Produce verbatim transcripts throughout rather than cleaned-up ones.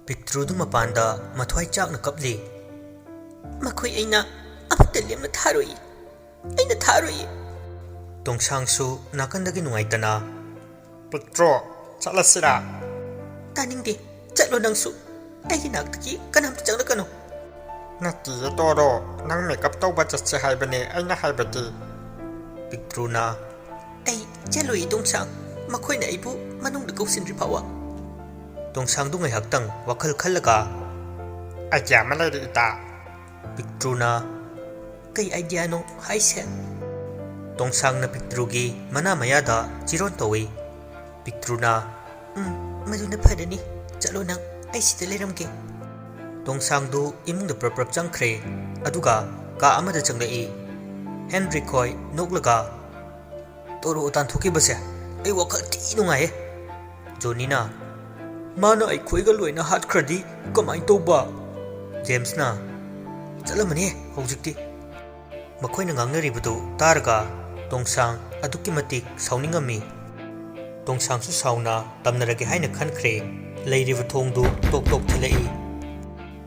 ꯄꯤꯛꯇ꯭ꯔꯨꯗꯨ ꯃꯄꯥꯟꯗ ꯃꯊ꯭ꯋꯥꯏ ꯆꯥꯛꯅ ꯀꯞꯂꯤ꯫ "ꯃꯈꯣꯏ ꯑꯩꯅ ꯑꯃꯠꯇ ꯂꯦꯝꯅ ꯊꯥꯔꯣꯏ꯫ ꯑꯩꯅ ꯊꯥꯔꯣꯏ꯫" ꯇꯣꯡꯁꯥꯡꯁꯨ ꯅꯥꯀꯟꯗꯒꯤ ꯅꯨꯡꯉꯥꯏꯇꯅ, "ꯄꯤꯛꯇ꯭ꯔꯨ, ꯆꯠꯂꯁꯤꯔꯥ?" "ꯇꯥꯅꯤꯡꯗꯦ꯫ ꯆꯠꯂꯣ ꯅꯪꯁꯨ꯫ ꯑꯩꯒꯤ ꯅꯥꯛꯇꯒꯤ ꯀꯅꯥꯝꯇ ꯆꯪꯂꯛꯀꯅꯨ꯫" "ꯅꯠꯇꯤꯌꯦ ꯇꯣꯔꯣ, ꯅꯪ ꯃꯦꯀꯞ ꯇꯧꯕ ꯆꯠꯁꯦ ꯍꯥꯏꯕꯅꯦ ꯑꯩꯅ ꯍꯥꯏꯕꯗꯤ꯫" ꯄꯤꯛꯇ꯭ꯔꯨꯅ, "ꯑꯩ ꯆꯠꯂꯣꯏ ꯇꯣꯡꯁꯥꯡ꯫ ꯃꯈꯣꯏꯅ ꯑꯩꯕꯨ ꯃꯅꯨꯡꯗ ꯀꯧꯁꯤꯟꯗ꯭ꯔꯤ ꯐꯥꯎꯕ꯫" ꯇꯣꯡꯁꯥꯡꯗꯨ ꯉꯥꯏꯍꯥꯛꯇꯪ ꯋꯥꯈꯜ ꯈꯜꯂꯒ, "ꯑꯥꯏꯗꯤꯌꯥ ꯑꯃ ꯂꯩꯔꯦ ꯏꯇꯥ꯫" ꯄꯤꯛꯇ꯭ꯔꯨꯅ, "ꯀꯩ ꯑꯥꯏꯗꯤꯌꯥꯅꯣ ꯍꯥꯏꯁꯦ?" ꯇꯣꯡꯁꯥꯡꯅ ꯄꯤꯛꯇ꯭ꯔꯨꯒꯤ ꯃꯅꯥ ꯃꯌꯥꯗ ꯆꯤꯔꯣꯟ ꯇꯧꯏ꯫ ꯄꯤꯛꯇ꯭ꯔꯨꯅ, "ꯎꯝ, ꯃꯗꯨꯅ ꯐꯔꯅꯤ꯫ ꯆꯠꯂꯣ ꯅꯪ, ꯑꯩ ꯁꯤꯗ ꯂꯩꯔꯝꯒꯦ꯫" ꯇꯣꯡꯁꯥꯡꯗꯨ ꯏꯃꯨꯡꯗ ꯄ꯭ꯔꯞ ꯄ꯭ꯔꯞ ꯆꯪꯈ꯭ꯔꯦ, ꯑꯗꯨꯒ ꯀꯥ ꯑꯃꯗ ꯆꯪꯂꯛꯏ꯫ ꯍꯦꯟꯔꯤꯛ ꯈꯣꯏ ꯅꯣꯛꯂꯒ, "ꯇꯣꯔꯣ ꯇꯥꯟꯊꯣꯛꯈꯤꯕꯁꯦ ꯑꯩ ꯋꯥꯈꯜ ꯊꯤ ꯅꯨꯡꯉꯥꯏꯌꯦ꯫" ꯖꯣꯅꯤꯅ, "ꯃꯥꯅ ꯑꯩꯈꯣꯏꯒ ꯂꯣꯏꯅ ꯍꯥꯠꯈ꯭ꯔꯗꯤ ꯀꯃꯥꯏꯅ ꯇꯧꯕ?" ꯖꯦꯝꯁꯅ, "ꯆꯠꯂꯝꯃꯅꯤ ꯍꯧꯖꯤꯛꯇꯤ꯫" ꯃꯈꯣꯏꯅ ꯉꯥꯡꯅꯔꯤꯕꯗꯨ ꯇꯥꯔꯒ ꯇꯣꯡꯁꯥꯡ ꯑꯗꯨꯛꯀꯤ ꯃꯇꯤꯛ ꯁꯥꯎꯅꯤꯡꯉꯝꯃꯤ꯫ ꯇꯣꯡꯁꯥꯡꯁꯨ ꯁꯥꯎꯅ ꯇꯝꯅꯔꯒꯦ ꯍꯥꯏꯅ ꯈꯟꯈ꯭ꯔꯦ꯫ ꯂꯩꯔꯤꯕ ꯊꯣꯡꯗꯨ ꯇꯣꯛ ꯇꯣꯛ ꯊꯤꯜꯂꯛꯏ꯫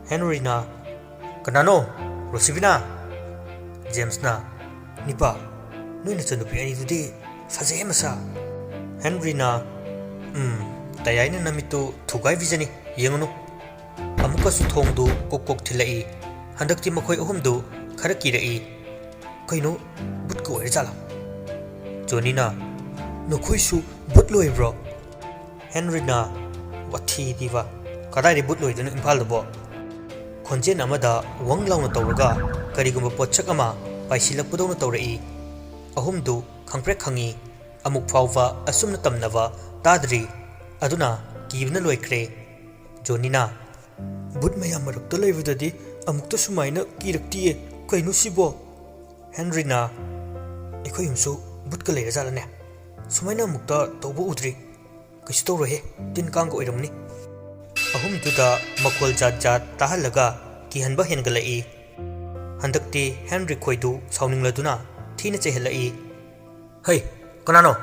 ꯍꯦꯟꯔꯤꯅ, "ꯀꯅꯥꯅꯣ? ꯔꯣꯁꯤꯕꯤꯅꯥ?" ꯖꯦꯝꯁꯅ, "ꯅꯤꯄꯥ, ꯅꯣꯏ ꯅꯆꯟꯅꯨꯄꯤ ꯑꯅꯤꯗꯨꯗꯤ ꯐꯖꯩ ꯃꯁꯥ꯫" ꯍꯦꯟꯔꯤꯅ, "ꯎꯝ, ꯇꯌꯥꯏꯅ ꯅꯃꯤꯠꯇꯨ ꯊꯨꯒꯥꯏꯕꯤꯖꯅꯤ, ꯌꯦꯡꯉꯨꯅꯨ꯫" ꯑꯃꯨꯛꯀꯁꯨ ꯊꯣꯡꯗꯨ ꯀꯣꯛ ꯀꯣꯛ ꯊꯤꯜꯂꯛꯏ꯫ ꯍꯟꯗꯛꯇꯤ ꯃꯈꯣꯏ ꯑꯍꯨꯝꯗꯨ ꯈꯔ ꯀꯤꯔꯛꯏ꯫ "ꯀꯩꯅꯣ, ꯕꯨꯠꯀ ꯑꯣꯏꯔꯖꯥꯠꯂꯥ?" ꯖꯣꯅꯤꯅ, "ꯅꯈꯣꯏꯁꯨ ꯕꯨꯠ ꯂꯣꯏꯕ꯭ꯔꯣ?" ꯍꯦꯟꯔꯤꯅ, "ꯋꯥꯊꯤꯗꯤꯕ, ꯀꯗꯥꯏꯗ ꯕꯨꯠ ꯂꯣꯏꯗꯣꯏꯅꯣ ꯏꯝꯐꯥꯜꯗꯕꯣ?" ꯈꯣꯟꯖꯦꯜ ꯑꯃꯗ ꯋꯪ ꯂꯥꯎꯅ ꯇꯧꯔꯒ ꯀꯔꯤꯒꯨꯝꯕ ꯄꯣꯠꯁꯛ ꯑꯃ ꯄꯥꯏꯁꯤꯜꯂꯛꯄꯗꯧꯅ ꯇꯧꯔꯛꯏ꯫ ꯑꯍꯨꯝꯗꯨ ꯈꯪꯄ꯭ꯔꯦꯛ ꯈꯪꯉꯤ꯫ ꯑꯃꯨꯛ ꯐꯥꯎꯕ ꯑꯁꯨꯝꯅ ꯇꯝꯅꯕ ꯇꯥꯗ꯭ꯔꯤ꯫ ꯑꯗꯨꯅ ꯀꯤꯕꯅ ꯂꯣꯏꯈ꯭ꯔꯦ꯫ ꯖꯣꯅꯤꯅ, "ꯕꯨꯠ ꯃꯌꯥꯝ ꯃꯔꯛꯇ ꯂꯩꯕꯗꯗꯤ ꯑꯃꯨꯛꯇ ꯁꯨꯃꯥꯏꯅ ꯀꯤꯔꯛꯇꯤꯌꯦ꯫ ꯀꯩꯅꯣ ꯁꯤꯕꯣ?" ꯍꯦꯟꯔꯤꯅ, "ꯑꯩꯈꯣꯏ ꯌꯨꯝꯁꯨ ꯕꯨꯠꯀ ꯂꯩꯔꯖꯥꯠꯂꯅꯦ? ꯁꯨꯃꯥꯏꯅ ꯑꯃꯨꯛꯇ ꯇꯧꯕ ꯎꯗ꯭ꯔꯤ꯫ ꯀꯩꯁꯨ ꯇꯧꯔꯣꯏꯍꯦ, ꯇꯤꯟ ꯀꯥꯡꯒ ꯑꯣꯏꯔꯝꯅꯤ꯫" ꯑꯍꯨꯝꯗꯨꯗ ꯃꯈꯣꯜ ꯖꯥꯠ ꯖꯥꯠ ꯇꯥꯍꯜꯂꯒ ꯀꯤꯍꯟꯕ ꯍꯦꯟꯒꯠꯂꯛꯏ꯫ ꯍꯟꯗꯛꯇꯤ ꯍꯦꯟꯔꯤ ꯈꯣꯏꯗꯨ ꯁꯥꯎꯅꯤꯡꯂꯗꯨꯅ ꯊꯤꯅ ꯆꯩꯍꯜꯂꯛꯏ꯫ "ꯍꯩ, ꯀꯅꯥꯅꯣ?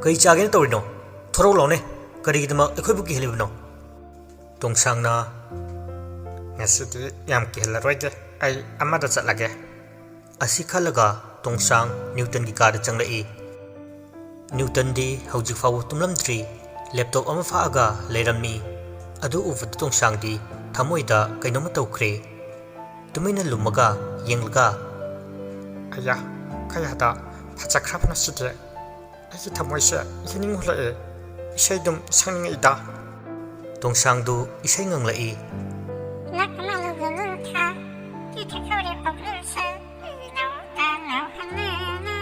ꯀꯔꯤ ꯆꯥꯒꯦꯅ ꯇꯧꯔꯤꯅꯣ? ꯊꯣꯔꯛꯎ ꯂꯥꯎꯅꯦ꯫ ꯀꯔꯤꯒꯤꯗꯃꯛ ꯑꯩꯈꯣꯏꯕꯨ ꯀꯤꯍꯜꯂꯤꯕꯅꯣ?" ꯇꯣꯡꯁꯥꯡꯅ, "ꯉꯁꯤꯗꯤ ꯌꯥꯝ ꯀꯤꯍꯜꯂꯔꯣꯏꯒꯦ, ꯑꯩ ꯑꯃꯗ ꯆꯠꯂꯒꯦ" ꯑꯁꯤ ꯈꯜꯂꯒ ꯇꯣꯡꯁꯥꯡ ꯅ꯭ꯌꯨꯇꯟꯒꯤ ꯀꯥꯗ ꯆꯪꯂꯛꯏ꯫ ꯅ꯭ꯌꯨꯇꯟꯗꯤ ꯍꯧꯖꯤꯛ ꯐꯥꯎꯕ ꯇꯨꯝꯂꯝꯗ꯭ꯔꯤ꯫ ꯂꯦꯞꯇꯣꯞ ꯑꯃ ꯐꯥꯛꯑꯒ ꯂꯩꯔꯝꯃꯤ꯫ ꯑꯗꯨ ꯎꯕꯗ ꯇꯣꯡꯁꯥꯡꯗꯤ ꯊꯃꯣꯏꯗ ꯀꯩꯅꯣꯝꯃ ꯇꯧꯈ꯭ꯔꯦ꯫ ꯇꯨꯃꯤꯟꯅ ꯂꯨꯝꯃꯒ ꯌꯦꯡꯂꯒ, "ꯑꯌꯥ, ꯀꯌꯥꯗ ꯐꯖꯈ꯭ꯔꯕꯅꯣ ꯁꯤꯗꯤ! ꯑꯩꯒꯤ ꯊꯃꯣꯏꯁꯦ ꯌꯦꯡꯅꯤꯡ ꯍꯨꯜꯂꯛꯑꯦ꯫ ꯏꯁꯩꯗꯨꯝ ꯁꯛꯅꯤꯡꯉꯛꯏꯗ꯫" ꯇꯣꯡꯁꯥꯡꯗꯨ ꯏꯁꯩ ꯉꯪꯂꯛꯏ꯫ ꯅꯛꯅ ꯂꯨꯝꯂꯨ ꯂꯨꯝꯊ, ꯀꯤꯊ ꯀꯧꯔꯦ ꯄꯣꯛꯂꯨꯁ, ꯅꯧꯗ ꯅꯧꯍꯟꯅꯅ꯫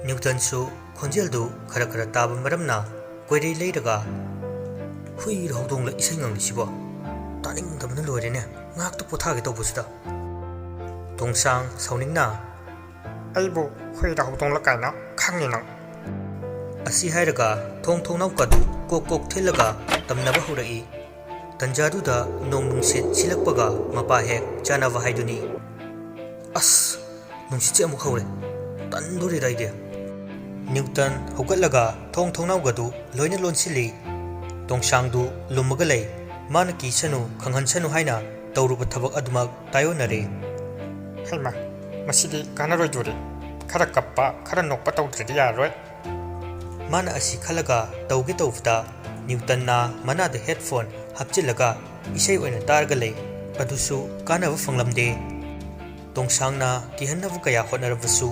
ꯅ꯭ꯌꯨꯇꯟꯁꯨ ꯈꯣꯟꯖꯦꯜꯗꯨ ꯈꯔ ꯈꯔ ꯇꯥꯕ ꯃꯔꯝꯅ ꯀꯣꯏꯔꯩ ꯂꯩꯔꯒ, "ꯍꯨꯏꯔ ꯍꯧꯗꯣꯡꯂ ꯏꯁꯩ ꯉꯪꯂꯤꯁꯤꯕꯣ? ꯇꯥꯅꯤꯡꯗꯕꯅ ꯂꯣꯏꯔꯦꯅꯦ, ꯉꯥꯏꯍꯥꯛꯇ ꯄꯣꯊꯥꯒꯦ ꯇꯧꯕꯁꯤꯗ꯫" ꯇꯣꯡꯁꯥꯡ ꯁꯥꯎꯅꯤꯡꯅ, "ꯑꯩꯕꯨ ꯍꯨꯏꯔ ꯍꯧꯗꯣꯡꯂ ꯀꯥꯏꯅ ꯈꯪꯉꯤ ꯅꯪ?" ꯑꯁꯤ ꯍꯥꯏꯔꯒ ꯊꯣꯡ ꯊꯣꯡꯅꯥꯎꯀꯥꯗꯨ ꯀꯣꯛ ꯀꯣꯛ ꯊꯤꯜꯂꯒ ꯇꯝꯅꯕ ꯍꯧꯔꯛꯏ꯫ ꯇꯟꯖꯥꯗꯨꯗ ꯅꯣꯡ ꯅꯨꯡꯁꯤꯠ ꯁꯤꯜꯂꯛꯄꯒ ꯃꯄꯥ ꯍꯦꯛ ꯆꯥꯅꯕ ꯍꯥꯏꯗꯨꯅꯤ꯫ "ꯑꯁ, ꯅꯨꯡꯁꯤꯠꯁꯦ ꯑꯃꯨꯛ ꯍꯧꯔꯦ꯫ ꯇꯟꯗꯣꯔꯤꯗ ꯑꯩꯗꯤ꯫" ꯅ꯭ꯌꯨꯇꯟ ꯍꯧꯒꯠꯂꯒ ꯊꯣꯡ ꯊꯣꯡꯅꯥꯎꯒꯗꯨ ꯂꯣꯏꯅ ꯂꯣꯟꯁꯤꯜꯂꯤ꯫ ꯇꯣꯡꯁꯥꯡꯗꯨ ꯂꯨꯝꯃꯒ ꯂꯩ꯫ ꯃꯥꯅ ꯀꯤꯁꯅꯨ, ꯈꯪꯍꯟꯁꯅꯨ ꯍꯥꯏꯅ ꯇꯧꯔꯨꯕ ꯊꯕꯛ ꯑꯗꯨꯃꯛ ꯇꯥꯏꯑꯣꯟꯅꯔꯦ꯫ "ꯍꯩꯃꯥ, ꯃꯁꯤꯗꯤ ꯀꯥꯟꯅꯔꯣꯏꯗꯣꯔꯤ꯫ ꯈꯔ ꯀꯞꯄ, ꯈꯔ ꯅꯣꯛꯄ ꯇꯧꯗ꯭ꯔꯗꯤ ꯌꯥꯔꯔꯣꯏ꯫" ꯃꯥꯅ ꯑꯁꯤ ꯈꯜꯂꯒ ꯇꯧꯒꯦ ꯇꯧꯕꯗ, ꯅ꯭ꯌꯨꯇꯟꯅ ꯃꯅꯥꯗ ꯍꯦꯗꯐꯣꯟ ꯍꯥꯞꯆꯤꯜꯂꯒ ꯏꯁꯩ ꯑꯣꯏꯅ ꯇꯥꯔꯒ ꯂꯩ꯫ ꯑꯗꯨꯁꯨ ꯀꯥꯟꯅꯕ ꯐꯪꯂꯝꯗꯦ꯫ ꯇꯣꯡꯁꯥꯡꯅ ꯀꯤꯍꯟꯅꯕ ꯀꯌꯥ ꯍꯣꯠꯅꯔꯕꯁꯨ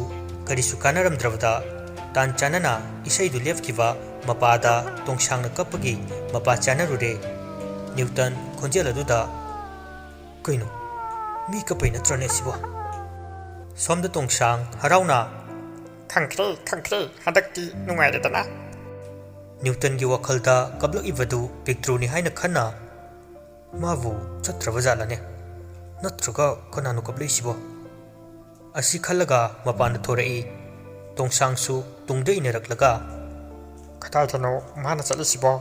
ꯀꯔꯤꯁꯨ ꯀꯥꯟꯅꯔꯝꯗ꯭ꯔꯕꯗ, ꯇꯥꯟ ꯆꯥꯅꯅ ꯏꯁꯩꯗꯨ ꯂꯦꯞꯈꯤꯕ ꯃꯄꯥꯗ ꯇꯣꯡꯁꯥꯡꯅ ꯀꯞꯄꯒꯤ ꯃꯄꯥ ꯆꯥꯅꯔꯨꯔꯦ꯫ ꯅ꯭ꯌꯨꯇꯟ ꯈꯣꯟꯖꯦꯜ ꯑꯗꯨꯗ, "ꯀꯩꯅꯣ, ꯃꯤ ꯀꯞꯄꯩ ꯅꯠꯇ꯭ꯔꯅꯦ ꯁꯤꯕꯣ?" ꯁꯣꯝꯗ ꯇꯣꯡꯁꯥꯡ ꯍꯔꯥꯎꯅ, "ꯈꯪꯈ꯭ꯔꯦ, ꯈꯪꯈ꯭ꯔꯦ, ꯍꯟꯗꯛꯇꯤ ꯅꯨꯡꯉꯥꯏꯔꯦꯗꯅ꯫" ꯅ꯭ꯌꯨꯇꯟꯒꯤ ꯋꯥꯈꯜꯗ ꯀꯞꯂꯛꯏꯕꯗꯨ ꯄꯤꯛꯇ꯭ꯔꯨꯅꯤ ꯍꯥꯏꯅ ꯈꯟꯅ, "ꯃꯥꯕꯨ ꯆꯠꯇ꯭ꯔꯕ ꯖꯥꯠꯂꯅꯦ? ꯅꯠꯇ꯭ꯔꯒ ꯀꯅꯥꯅꯣ ꯀꯞꯂꯛꯏꯁꯤꯕꯣ?" ꯑꯁꯤ ꯈꯜꯂꯒ ꯃꯄꯥꯟꯗ ꯊꯣꯔꯛꯏ꯫ ꯇꯣꯡꯁꯥꯡꯁꯨ ꯇꯨꯡꯗ ꯏꯟꯅꯔꯛꯂꯒ, "ꯀꯗꯥꯏꯗꯅꯣ ꯃꯥꯅ ꯆꯠꯂꯤꯁꯤꯕꯣ?"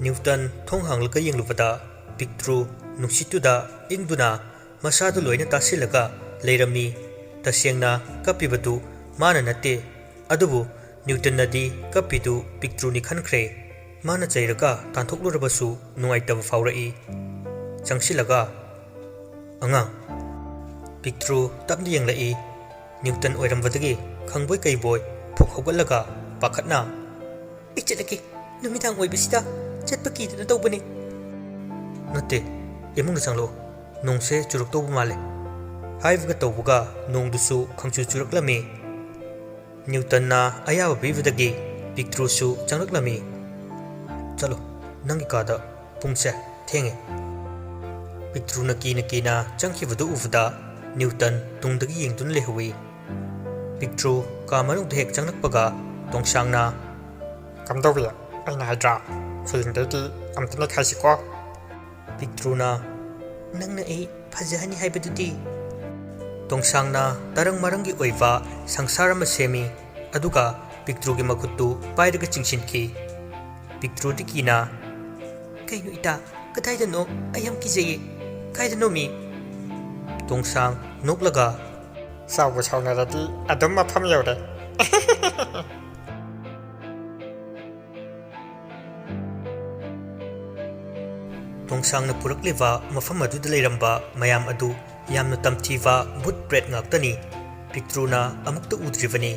ꯅ꯭ꯌꯨꯇꯟ ꯊꯣꯡ ꯍꯥꯡꯂꯒ ꯌꯦꯡꯂꯨꯕꯗ, ꯄꯤꯛꯇ꯭ꯔꯨ ꯅꯨꯡꯁꯤꯠꯇꯨꯗ ꯏꯪꯗꯨꯅ ꯃꯁꯥꯗꯨ ꯂꯣꯏꯅ ꯇꯥꯁꯤꯜꯂꯒ ꯂꯩꯔꯝꯃꯤ꯫ ꯇꯁꯦꯡꯅ ꯀꯞꯄꯤꯕꯗꯨ ꯃꯥꯅ ꯅꯠꯇꯦ, ꯑꯗꯨꯕꯨ ꯅ꯭ꯌꯨꯇꯟꯅꯗꯤ ꯀꯞꯄꯤꯗꯨ ꯄꯤꯛꯇ꯭ꯔꯨꯅꯤ ꯈꯟꯈ꯭ꯔꯦ꯫ ꯃꯥꯅ ꯆꯩꯔꯒ ꯇꯥꯟꯊꯣꯛꯂꯨꯔꯕꯁꯨ ꯅꯨꯡꯉꯥꯏꯇꯕ ꯐꯥꯎꯔꯛꯏ꯫ ꯆꯪꯁꯤꯜꯂꯒ, "ꯑꯉꯥꯡ!" ꯄꯤꯛꯇ꯭ꯔꯨ ꯇꯞꯅ ꯌꯦꯡꯂꯛꯏ꯫ ꯅ꯭ꯌꯨꯇꯟ ꯑꯣꯏꯔꯝꯕꯗꯒꯤ ꯈꯪꯕꯣꯏ ꯀꯩꯕꯣꯏ ꯐꯨꯛ ꯍꯧꯒꯠꯂꯒ ꯄꯥꯈꯠꯅ, "ꯑꯩ ꯆꯠꯂꯒꯦ, ꯅꯨꯃꯤꯗꯥꯡ ꯑꯣꯏꯕꯁꯤꯗ ꯆꯠꯄ ꯀꯤꯗꯅ ꯇꯧꯕꯅꯤ꯫" "ꯅꯠꯇꯦ, ꯏꯃꯨꯡꯗ ꯆꯪꯂꯛꯑꯣ, ꯅꯣꯡꯁꯦ ꯆꯨꯔꯛꯇꯧꯕ ꯃꯥꯜꯂꯦ꯫" ꯍꯥꯏꯕꯒ ꯇꯧꯕꯒ ꯅꯣꯡꯗꯨꯁꯨ ꯈꯪꯆꯨ ꯆꯨꯔꯛꯂꯝꯃꯤ꯫ ꯅ꯭ꯌꯨꯇꯟꯅ ꯑꯌꯥꯕ ꯄꯤꯕꯗꯒꯤ ꯄꯤꯛꯇ꯭ꯔꯨꯁꯨ ꯆꯪꯂꯛꯂꯝꯃꯤ꯫ "ꯆꯠꯂꯣ, ꯅꯪꯒꯤ ꯀꯥꯗ, ꯄꯨꯡꯁꯦ ꯊꯦꯡꯉꯦ꯫" ꯄꯤꯛꯇ꯭ꯔꯨꯅ ꯀꯤꯅ ꯀꯤꯅ ꯆꯪꯈꯤꯕꯗꯨ ꯎꯕꯗ ꯅ꯭ꯌꯨꯇꯟ ꯇꯨꯡꯗꯒꯤ ꯌꯦꯡꯗꯨꯅ ꯂꯩꯍꯧꯏ꯫ ꯄꯤꯛꯇ꯭ꯔꯨ ꯀꯥ ꯃꯅꯨꯡꯗ ꯍꯦꯛ ꯆꯪꯂꯛꯄꯒ ꯇꯣꯡꯁꯥꯡꯅ, "ꯀꯝꯗꯧꯔꯤ? ꯑꯩꯅ ꯍꯥꯏꯗ꯭ꯔꯥ? ꯍꯌꯦꯡꯗꯩꯗꯤ ꯑꯝꯇ ꯅꯩꯈꯥꯏꯁꯤꯀꯣ?" ꯄꯤꯛꯇ꯭ꯔꯨꯅ, "ꯅꯪꯅ ꯑꯩ ꯐꯖꯍꯟꯅꯤ ꯍꯥꯏꯕꯗꯨꯗꯤ?" ꯇꯣꯡꯁꯥꯡꯅ ꯇꯔꯪ ꯃꯔꯪꯒꯤ ꯑꯣꯏꯕ ꯁꯪꯁꯥꯔ ꯑꯃ ꯁꯦꯝꯃꯤ, ꯑꯗꯨꯒ ꯄꯤꯛꯇ꯭ꯔꯨꯒꯤ ꯃꯈꯨꯠꯇꯨ ꯄꯥꯏꯔꯒ ꯆꯤꯡꯁꯤꯟꯈꯤ꯫ ꯄꯤꯛꯇ꯭ꯔꯨꯗꯤ ꯀꯤꯅ, "ꯀꯩꯅꯣ ꯏꯇꯥ, ꯀꯗꯥꯏꯗꯅꯣ? ꯑꯩ ꯌꯥꯝ ꯀꯤꯖꯩꯌꯦ꯫ ꯀꯥꯏꯗꯅꯣꯃꯤ?" ꯇꯣꯡꯁꯥꯡ ꯅꯣꯛꯂꯒ, "ꯁꯥꯎꯕꯨ ꯁꯥꯎꯅꯔꯗꯤ ꯑꯗꯨꯝ ꯃꯐꯝ ꯌꯧꯔꯦ꯫" ꯇꯣꯡꯁꯥꯡꯅ ꯄꯨꯔꯛꯂꯤꯕ ꯃꯐꯝ ꯑꯗꯨꯗ ꯂꯩꯔꯝꯕ ꯃꯌꯥꯝ ꯑꯗꯨ ꯌꯥꯝꯅ ꯇꯝꯊꯤꯕ ꯚꯨꯠ ꯄ꯭ꯔꯦꯠ ꯉꯥꯛꯇꯅꯤ꯫ ꯄꯤꯛꯇ꯭ꯔꯨꯅ ꯑꯃꯨꯛꯇ ꯎꯗ꯭ꯔꯤꯕꯅꯤ꯫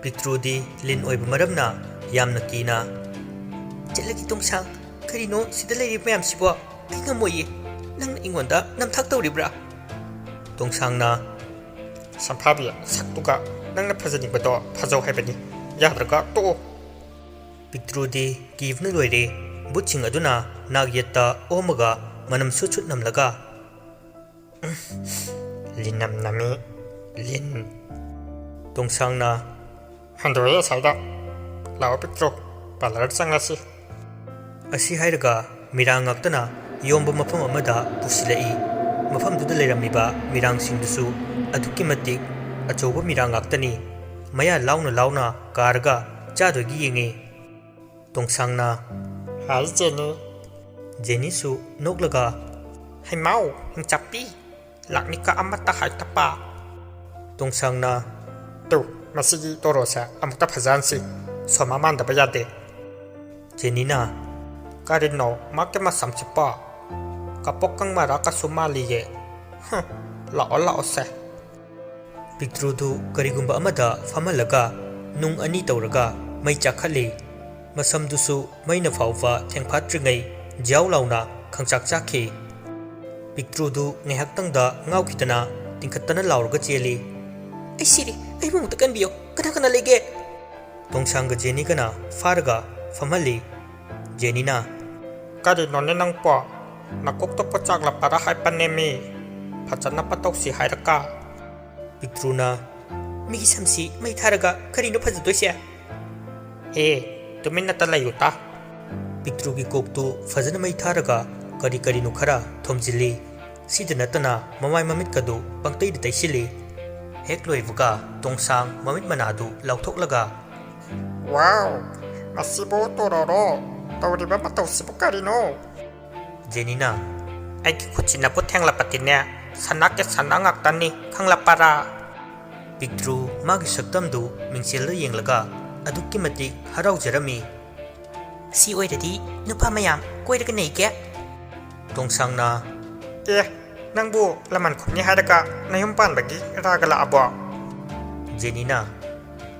ꯄꯤꯛꯇ꯭ꯔꯨꯗꯤ ꯂꯤꯟ ꯑꯣꯏꯕ ꯃꯔꯝꯅ ꯌꯥꯝꯅ ꯀꯤꯅ, "ꯆꯠꯂꯒꯦ ꯇꯣꯡꯁꯥꯡ, ꯀꯔꯤꯅꯣ ꯁꯤꯗ ꯂꯩꯔꯤꯕ ꯃꯌꯥꯝꯁꯤꯕꯣ? ꯑꯩ ꯉꯝꯃꯣꯏꯌꯦ꯫ ꯅꯪꯅ ꯑꯩꯉꯣꯟꯗ ꯅꯝꯊꯥꯛ ꯇꯧꯔꯤꯕ꯭ꯔꯥ?" ꯇꯣꯡꯁꯥꯡꯅ, "ꯁꯝꯐꯥꯕꯤ, ꯁꯛꯇꯨꯒ ꯅꯪꯅ ꯐꯖꯅꯤꯡꯕꯗꯣ ꯐꯖꯧ ꯍꯥꯏꯕꯅꯤ, ꯌꯥꯗ꯭ꯔꯒ ꯇꯣꯛꯑꯣ꯫" ꯄꯤꯛꯇ꯭ꯔꯨꯗꯤ ꯀꯤꯕꯅ ꯂꯣꯏꯔꯦ꯫ ꯚꯨꯠꯁꯤꯡ ꯑꯗꯨꯅ ꯅꯥꯛ ꯌꯦꯠꯇ ꯑꯣꯝꯃꯒ ꯃꯅꯝ ꯁꯨꯠ ꯁꯨꯠ ꯅꯝꯂꯒ, "ꯂꯤꯟꯅꯝ ꯅꯝꯃꯤ, ꯂꯤꯟ꯫" ꯇꯣꯡꯁꯥꯡꯅ, "ꯍꯟꯗꯣꯛꯑꯦ ꯑꯁ꯭ꯋꯥꯏꯗ꯫ ꯂꯥꯛꯑꯣ ꯄꯤꯛꯇ꯭ꯔꯨ, ꯄꯥꯔꯂꯔ ꯆꯪꯉꯁꯤ꯫" ꯑꯁꯤ ꯍꯥꯏꯔꯒ ꯃꯤꯔꯥꯡ ꯉꯥꯛꯇꯅ ꯌꯣꯝꯕ ꯃꯐꯝ ꯑꯃꯗ ꯄꯨꯁꯤꯜꯂꯛꯏ꯫ ꯃꯐꯝꯗꯨꯗ ꯂꯩꯔꯝꯃꯤꯕ ꯃꯤꯔꯥꯡꯁꯤꯡꯗꯨꯁꯨ ꯑꯗꯨꯛꯀꯤ ꯃꯇꯤꯛ ꯑꯆꯧꯕ ꯃꯤꯔꯥꯡ ꯉꯥꯛꯇꯅꯤ꯫ ꯃꯌꯥ ꯂꯥꯎꯅ ꯂꯥꯎꯅ ꯀꯥꯔꯒ ꯆꯥꯗꯣꯏꯒꯤ ꯌꯦꯡꯉꯤ꯫ ꯇꯣꯡꯁꯥꯡꯅ, "ꯍꯥꯏ ꯖꯦꯅꯤ꯫" ꯖꯦꯅꯤꯁꯨ ꯅꯣꯛꯂꯒ, "ꯍꯩꯃꯥꯎ, ꯍꯤꯡꯆꯥꯄꯤ, ꯂꯥꯛꯅꯤꯀ ꯑꯃꯠꯇ ꯍꯥꯏꯇꯞꯄ꯫" ꯇꯣꯡꯁꯥꯡꯅ, "ꯇꯨ, ꯃꯁꯤꯒꯤ ꯇꯣꯔꯣꯁꯦ ꯑꯃꯨꯛꯇ ꯐꯖꯍꯟꯁꯤ, ꯁꯣꯃꯥ ꯃꯥꯟꯗꯕ ꯌꯥꯗꯦ꯫" ꯖꯦꯅꯤꯅ, "ꯀꯔꯤꯅꯣ ꯃꯥꯒꯤ ꯃꯁꯝꯁꯤꯕꯣ? ꯀꯕꯣꯛꯀꯪ ꯃꯔꯛꯀꯁꯨ ꯃꯥꯜꯂꯤꯌꯦ꯫ ꯍꯨꯝ, ꯂꯥꯛꯑꯣ, ꯂꯥꯛꯑꯣꯁꯦ꯫" ꯄꯤꯛꯇ꯭ꯔꯨꯗꯨ ꯀꯔꯤꯒꯨꯝꯕ ꯑꯃꯗ ꯐꯝꯍꯜꯂꯒ ꯅꯨꯡ ꯑꯅꯤ ꯇꯧꯔꯒ ꯃꯩ ꯆꯥꯛꯈꯠꯂꯤ꯫ ꯃꯁꯝꯗꯨꯁꯨ ꯃꯩꯅ ꯐꯥꯎꯕ ꯊꯦꯡꯐꯥꯠꯇ꯭ꯔꯤꯉꯩ ꯖ꯭ꯌꯥꯎ ꯂꯥꯎꯅ ꯈꯪꯆꯥꯛ ꯆꯥꯛꯈꯤ꯫ ꯄꯤꯛꯇ꯭ꯔꯨꯗꯨ ꯉꯥꯏꯍꯥꯛꯇꯪꯗ ꯉꯥꯎꯈꯤꯗꯅ ꯇꯤꯡꯈꯠꯇꯅ ꯂꯥꯎꯔꯒ ꯆꯦꯜꯂꯤ꯫ "ꯑꯩ ꯁꯤꯔꯦ, ꯑꯩꯕꯨ ꯑꯃꯨꯛꯇ ꯀꯟꯕꯤꯌꯨ, ꯀꯅꯥ ꯀꯅꯥ ꯂꯩꯒꯦ?" ꯇꯣꯡꯁꯥꯡꯒ ꯖꯦꯅꯤꯒꯅ ꯐꯥꯔꯒ ꯐꯝꯍꯜꯂꯤ꯫ ꯖꯦꯅꯤꯅ, "ꯀꯔꯤꯅꯣꯅꯦ ꯅꯪꯕꯣ? ꯅꯀꯣꯛꯇ ꯄꯣꯠꯆꯥꯛ ꯂꯥꯛꯄꯔꯥ ꯍꯥꯏꯕꯅꯦꯃꯤ꯫ ꯐꯖꯅ ꯄꯇꯧꯁꯤ ꯍꯥꯏꯔꯒ꯫" ꯄꯤꯛꯇ꯭ꯔꯨꯅ, "ꯃꯤꯒꯤ ꯁꯝꯁꯤ ꯃꯩ ꯊꯥꯔꯒ ꯀꯔꯤꯅꯣ ꯐꯖꯗꯣꯏꯁꯦ?" "ꯑꯦ, ꯇꯨꯃꯤꯟꯅꯇ ꯂꯩꯌꯨꯇ꯫" ꯄꯤꯛꯇ꯭ꯔꯨꯒꯤ ꯀꯣꯛꯇꯨ ꯐꯖꯅ ꯃꯩ ꯊꯥꯔꯒ ꯀꯔꯤ ꯀꯔꯤꯅꯣ ꯈꯔ ꯊꯣꯝꯖꯤꯜꯂꯤ꯫ ꯁꯤꯗ ꯅꯠꯇꯅ ꯃꯃꯥꯏ ꯃꯃꯤꯠꯀꯗꯨ ꯄꯪꯇꯩꯗ ꯇꯩꯁꯤꯜꯂꯤ꯫ ꯍꯦꯛ ꯂꯣꯏꯕꯒ ꯇꯣꯡꯁꯥꯡ ꯃꯃꯤꯠ ꯃꯅꯥꯗꯨ ꯂꯥꯎꯊꯣꯛꯂꯒ, "ꯋꯥꯎ, ꯃꯁꯤꯕꯨ ꯇꯣꯔꯣꯔꯣ, ꯇꯧꯔꯤꯕ ꯃꯇꯧꯁꯤꯕꯨ ꯀꯔꯤꯅꯣ?" ꯖꯦꯅꯤꯅ, "ꯑꯩꯒꯤ ꯈꯨꯠꯁꯤꯅꯕꯨ ꯊꯦꯡꯂꯕꯗꯤꯅꯦ, ꯁꯅꯥꯒꯤ ꯁꯅꯥ ꯉꯥꯛꯇꯅꯤ, ꯈꯪꯂꯕꯔꯥ?" ꯄꯤꯛꯇ꯭ꯔꯨ ꯃꯥꯒꯤ ꯁꯛꯇꯝꯗꯨ ꯃꯤꯡꯁꯦꯜꯗ ꯌꯦꯡꯂꯒ ꯑꯗꯨꯛꯀꯤ ꯃꯇꯤꯛ ꯍꯔꯥꯎꯖꯔꯝꯃꯤ꯫ "ꯁꯤ ꯑꯣꯏꯔꯗꯤ ꯅꯨꯄꯥ ꯃꯌꯥꯝ ꯀꯣꯏꯔꯒ ꯅꯩꯒꯦ꯫" ꯇꯣꯡꯁꯥꯡꯅ, "ꯑꯦ, ꯅꯪꯕꯨ ꯂꯃꯟ ꯈꯨꯝꯅꯤ ꯍꯥꯏꯔꯒ ꯅꯌꯨꯝ ꯄꯥꯟꯕꯒꯤ ꯔꯥꯒ ꯂꯥꯛꯑꯕꯣ?" ꯖꯦꯅꯤꯅ,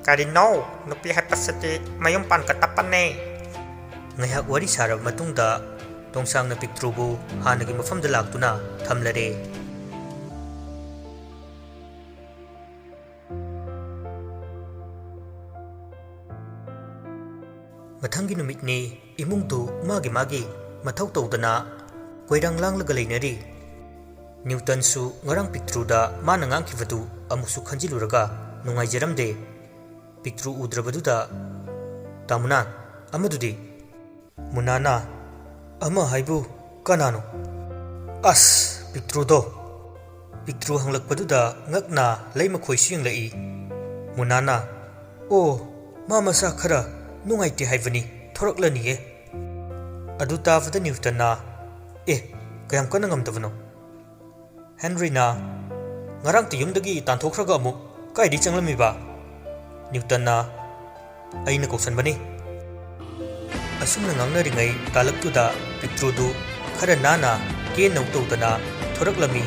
"ꯀꯔꯤꯅꯣ? ꯅꯨꯄꯤ ꯍꯥꯏꯕꯁꯤꯗꯤ ꯃꯌꯨꯝ ꯄꯥꯟꯒꯗꯕꯅꯦ꯫" ꯉꯥꯏꯍꯥꯛ ꯋꯥꯔꯤ ꯁꯥꯔꯕ ꯃꯇꯨꯡꯗ ꯇꯣꯡꯁꯥꯡꯅ ꯄꯤꯛꯇ꯭ꯔꯨꯕꯨ ꯍꯥꯟꯅꯒꯤ ꯃꯐꯝꯗ ꯂꯥꯛꯇꯨꯅ ꯊꯝꯂꯔꯦ꯫ ꯃꯊꯪꯒꯤ ꯅꯨꯃꯤꯠꯅꯤ꯫ ꯏꯃꯨꯡꯗꯨ ꯃꯥꯒꯤ ꯃꯥꯒꯤ ꯃꯊꯧ ꯇꯧꯗꯅ ꯀꯣꯏꯔꯥꯡ ꯂꯥꯡꯂꯒ ꯂꯩꯅꯔꯤ꯫ ꯅ꯭ꯌꯨꯇꯟꯁꯨ ꯉꯔꯥꯡ ꯄꯤꯛꯇ꯭ꯔꯨꯗ ꯃꯥꯅ ꯉꯥꯡꯈꯤꯕꯗꯨ ꯑꯃꯨꯛꯁꯨ ꯈꯟꯖꯤꯜꯂꯨꯔꯒ ꯅꯨꯡꯉꯥꯏꯖꯔꯝꯗꯦ꯫ ꯄꯤꯛꯇ꯭ꯔꯨ ꯎꯗ꯭ꯔꯕꯗꯨꯗ, "ꯇꯥꯃꯨꯅꯥ, ꯑꯃꯗꯨꯗꯤ?" ꯃꯨꯅꯥꯅ, "ꯑꯃ ꯍꯥꯏꯕꯨ ꯀꯅꯥꯅꯣ?" "ꯑꯁ, ꯄꯤꯛꯇ꯭ꯔꯨꯗꯣ!" ꯄꯤꯛꯇ꯭ꯔꯨ ꯍꯪꯂꯛꯄꯗꯨꯗ ꯉꯛꯅ ꯂꯩꯃꯈꯣꯏꯁꯨ ꯌꯦꯡꯂꯛꯏ꯫ ꯃꯨꯅꯥꯅ, "ꯑꯣ, ꯃꯥ ꯃꯁꯥ ꯈꯔ ꯅꯨꯡꯉꯥꯏꯇꯦ ꯍꯥꯏꯕꯅꯤ, ꯊꯣꯔꯛꯂꯅꯤꯌꯦ꯫" ꯑꯗꯨ ꯇꯥꯕꯗ ꯅ꯭ꯌꯨꯇꯟꯅ, "ꯑꯦ, ꯀꯌꯥꯝ ꯀꯟꯅ ꯉꯝꯗꯕꯅꯣ?" ꯍꯦꯟꯔꯤꯅ, "ꯉꯔꯥꯡꯇ ꯌꯨꯝꯗꯒꯤ ꯇꯥꯟꯊꯣꯛꯈ꯭ꯔꯒ ꯑꯃꯨꯛ ꯀꯥꯏꯗꯩ ꯆꯪꯂꯝꯃꯤꯕ?" ꯅ꯭ꯌꯨꯇꯟꯅ, "ꯑꯩꯅ ꯀꯧꯁꯟꯕꯅꯤ꯫" ꯑꯁꯨꯝꯅ ꯉꯥꯡꯅꯔꯤꯉꯩ ꯇꯥꯂꯛꯇꯨꯗ ꯄꯤꯇ꯭ꯔꯨꯗꯨ ꯈꯔ ꯅꯥꯟꯅ ꯀꯦꯟꯅꯧ ꯇꯧꯗꯅ ꯊꯣꯔꯛꯂꯝꯃꯤ꯫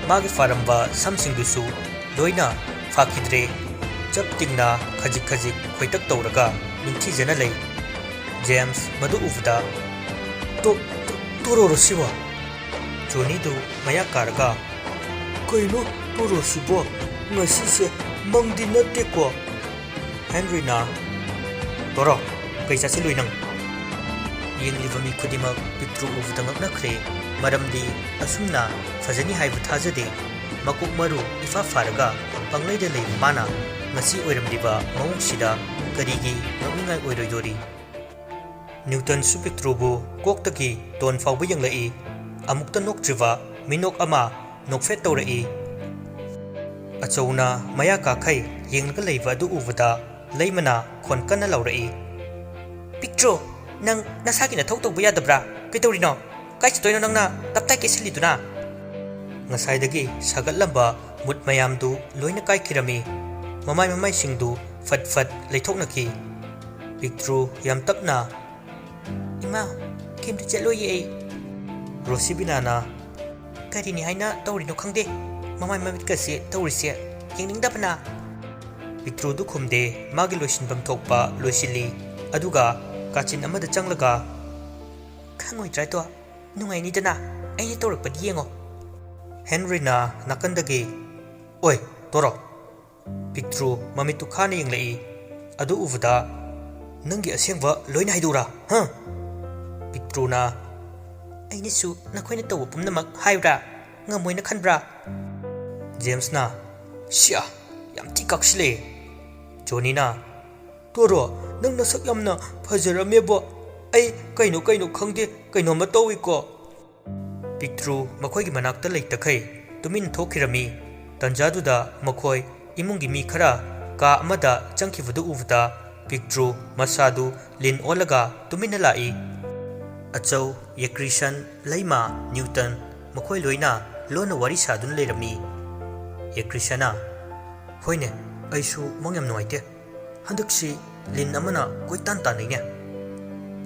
ꯃꯥꯒꯤ ꯐꯥꯔꯝꯕ ꯁꯝꯁꯤꯡꯗꯨꯁꯨ ꯂꯣꯏꯅ ꯐꯥꯈꯤꯗ꯭ꯔꯦ꯫ ꯆꯞ ꯇꯤꯡꯅ ꯈꯖꯤꯛ ꯈꯖꯤꯛ ꯈꯣꯏꯇꯛ ꯇꯧꯔꯒ ꯅꯤꯡꯊꯤꯖꯅ ꯂꯩ꯫ ꯖꯦꯝꯁ ꯃꯗꯨ ꯎꯕꯗ, "ꯇꯣ-, ꯇꯣ-, ꯇꯣꯔꯣꯔꯣ ꯁꯤꯕꯣ?" ꯖꯣꯅꯤꯗꯨ ꯃꯌꯥ ꯀꯥꯔꯒ, "ꯀꯩꯅꯣ ꯇꯣꯔꯣꯁꯤꯕꯣ? ꯉꯁꯤꯁꯦ ꯃꯪꯗꯤ ꯅꯠꯇꯦꯀꯣ?" ꯍꯦꯟꯔꯤꯅ, "ꯇꯣꯔꯣ, ꯀꯩ ꯆꯥꯁꯤꯜꯂꯨꯏ ꯅꯪ?" ꯌꯦꯡꯂꯤꯕ ꯃꯤ ꯈꯨꯗꯤꯡꯃꯛ ꯄꯤꯇ꯭ꯔꯨ ꯎꯕꯗ ꯉꯛꯅꯈ꯭ꯔꯦ, ꯃꯔꯝꯗꯤ ꯑꯁꯨꯝꯅ ꯐꯖꯅꯤ ꯍꯥꯏꯕ ꯊꯥꯖꯗꯦ꯫ ꯃꯀꯣꯛ ꯃꯔꯨ ꯏꯐꯥ ꯐꯥꯔꯒ ꯄꯪꯂꯩꯗ ꯂꯩꯕ ꯃꯥꯅ ꯉꯁꯤ ꯑꯣꯏꯔꯝꯂꯤꯕ ꯃꯑꯣꯡꯁꯤꯗ ꯀꯔꯤꯒꯤ ꯉꯛꯅꯤꯡꯉꯥꯏ ꯑꯣꯏꯔꯣꯏꯗꯣꯔꯤ? ꯅ꯭ꯌꯨꯇꯟꯁꯨ ꯄꯤꯇ꯭ꯔꯨꯕꯨ ꯀꯣꯛꯇꯒꯤ ꯇꯣꯟ ꯐꯥꯎꯕ ꯌꯦꯡꯂꯛꯏ꯫ ꯑꯃꯨꯛꯇ ꯅꯣꯛꯇ꯭ꯔꯤꯕ ꯃꯤꯅꯣꯛ ꯑꯃ ꯅꯣꯛꯐꯦꯠ ꯇꯧꯔꯛꯏ꯫ ꯑꯆꯧꯅ ꯃꯌꯥ ꯀꯥꯈꯩ ꯌꯦꯡꯂꯒ ꯂꯩꯕ ꯑꯗꯨ ꯎꯕꯗ ꯂꯩꯃꯅ ꯈꯣꯟ ꯀꯟꯅ ꯂꯥꯎꯔꯛꯏ, "ꯄꯤꯛꯇ꯭ꯔꯨ, ꯅꯪ ꯅꯁꯥꯒꯤ ꯅꯊꯧ ꯇꯧꯕ ꯌꯥꯗꯕ꯭ꯔꯥ? ꯀꯩꯗꯧꯔꯤꯅꯣ? ꯀꯥꯏ ꯆꯠꯇꯣꯏꯅꯣ ꯅꯪꯅ ꯇꯞꯇꯥꯏ ꯀꯦꯁꯤꯜꯂꯤꯗꯨꯅ?" ꯉꯁꯥꯏꯗꯒꯤ ꯁꯥꯒꯠꯂꯝꯕ ꯃꯨꯠ ꯃꯌꯥꯝꯗꯨ ꯂꯣꯏꯅ ꯀꯥꯏꯈꯤꯔꯝꯃꯤ꯫ ꯃꯃꯥꯏ ꯃꯃꯥꯏꯁꯤꯡꯗꯨ ꯐꯠ ꯐꯠ ꯂꯩꯊꯣꯛꯅꯈꯤ꯫ ꯄꯤꯛꯇ꯭ꯔꯨ ꯌꯥꯝ ꯇꯞꯅ, "ꯏꯃꯥ, ꯀꯩꯝꯇ ꯆꯠꯂꯣꯏꯌꯦ ꯑꯩ꯫" ꯔꯣꯁꯤꯕꯤꯅꯥꯅ, "ꯀꯔꯤꯅꯤ ꯍꯥꯏꯅ ꯇꯧꯔꯤꯅꯣ ꯈꯪꯗꯦ, ꯃꯃꯥꯏ ꯃꯃꯤꯠꯀꯁꯦ ꯇꯧꯔꯤꯁꯦ, ꯌꯦꯡꯅꯤꯡꯗꯕꯅ꯫" ꯄꯤꯛꯇ꯭ꯔꯨꯗꯨ ꯈꯨꯝꯗꯦ, ꯃꯥꯒꯤ ꯂꯣꯏꯁꯤꯟꯐꯝ ꯊꯣꯛꯄ ꯂꯣꯏꯁꯤꯜꯂꯤ, ꯑꯗꯨꯒ ꯀꯥꯆꯤꯟ ꯑꯃꯗ ꯆꯪꯂꯒ, "ꯈꯪꯉꯣꯏꯗ꯭ꯔꯥ ꯑꯗꯣ? ꯅꯨꯡꯉꯥꯏꯅꯤꯗꯅ, ꯑꯩꯅ ꯇꯧꯔꯛꯄꯗꯤ ꯌꯦꯡꯉꯣ꯫" ꯍꯦꯟꯔꯤꯅ ꯅꯥꯀꯟꯗꯒꯤ, "ꯑꯣꯏ, ꯇꯣꯔꯣ!" ꯄꯤꯛꯇ꯭ꯔꯨ ꯃꯃꯤꯠꯇꯨ ꯈꯥꯅ ꯌꯦꯡꯂꯛꯏ꯫ ꯑꯗꯨ ꯎꯕꯗ, "ꯅꯪꯒꯤ ꯑꯁꯦꯡꯕ ꯂꯣꯏꯅ ꯍꯥꯏꯗꯣꯛꯎꯔꯥ, ꯍꯥ?" ꯄꯤꯛꯇ꯭ꯔꯨꯅ, "ꯑꯩꯅꯁꯨ ꯅꯈꯣꯏꯅ ꯇꯧꯕ ꯄꯨꯝꯅꯃꯛ ꯍꯥꯏꯌꯨꯔꯥ? ꯉꯝꯃꯣꯏꯅ ꯈꯟꯕ꯭ꯔꯥ?" ꯖꯦꯝꯁꯅ, "ꯁꯤꯌꯥ, ꯌꯥꯝ ꯊꯤ ꯀꯛꯁꯤꯜꯂꯦ꯫" ꯖꯣꯅꯤꯅ, "ꯇꯣꯔꯣ, ꯅꯪ ꯅꯁꯛ ꯌꯥꯝꯅ ꯐꯖꯔꯝꯃꯦꯕꯣ꯫ ꯑꯩ ꯀꯩꯅꯣ ꯀꯩꯅꯣ ꯈꯪꯗꯦ, ꯀꯩꯅꯣꯝꯃ ꯇꯧꯏꯀꯣ꯫" ꯄꯤꯛꯇ꯭ꯔꯨ ꯃꯈꯣꯏꯒꯤ ꯃꯅꯥꯛꯇ ꯂꯩꯇꯈꯩ ꯇꯨꯃꯤꯟ ꯊꯣꯛꯈꯤꯔꯝꯃꯤ꯫ ꯇꯟꯖꯥꯗꯨꯗ ꯃꯈꯣꯏ ꯏꯃꯨꯡꯒꯤ ꯃꯤ ꯈꯔ ꯀꯥ ꯑꯃꯗ ꯆꯪꯈꯤꯕꯗꯨ ꯎꯕꯗ ꯄꯤꯛꯇ꯭ꯔꯨ ꯃꯁꯥꯗꯨ ꯂꯤꯟ ꯑꯣꯜꯂꯒ ꯇꯨꯃꯤꯟꯅ ꯂꯥꯛꯏ꯫ ꯑꯆꯧ, ꯌꯦꯀ꯭ꯔꯤꯁꯟ, ꯂꯩꯃ, ꯅ꯭ꯌꯨꯇꯟ ꯃꯈꯣꯏ ꯂꯣꯏꯅ ꯂꯣꯟꯅ ꯋꯥꯔꯤ ꯁꯥꯗꯨꯅ ꯂꯩꯔꯝꯃꯤ꯫ ꯌꯦꯀ꯭ꯔꯤꯁꯟꯅ, "ꯍꯣꯏꯅꯦ, ꯑꯩꯁꯨ ꯃꯪ ꯌꯥꯝ ꯅꯨꯡꯉꯥꯏꯇꯦ꯫ ꯍꯟꯗꯛꯁꯤ ꯂꯤꯟ ꯑꯃꯅ ꯀꯣꯏꯇꯥꯟ ꯇꯥꯟꯅꯩꯅꯦ꯫"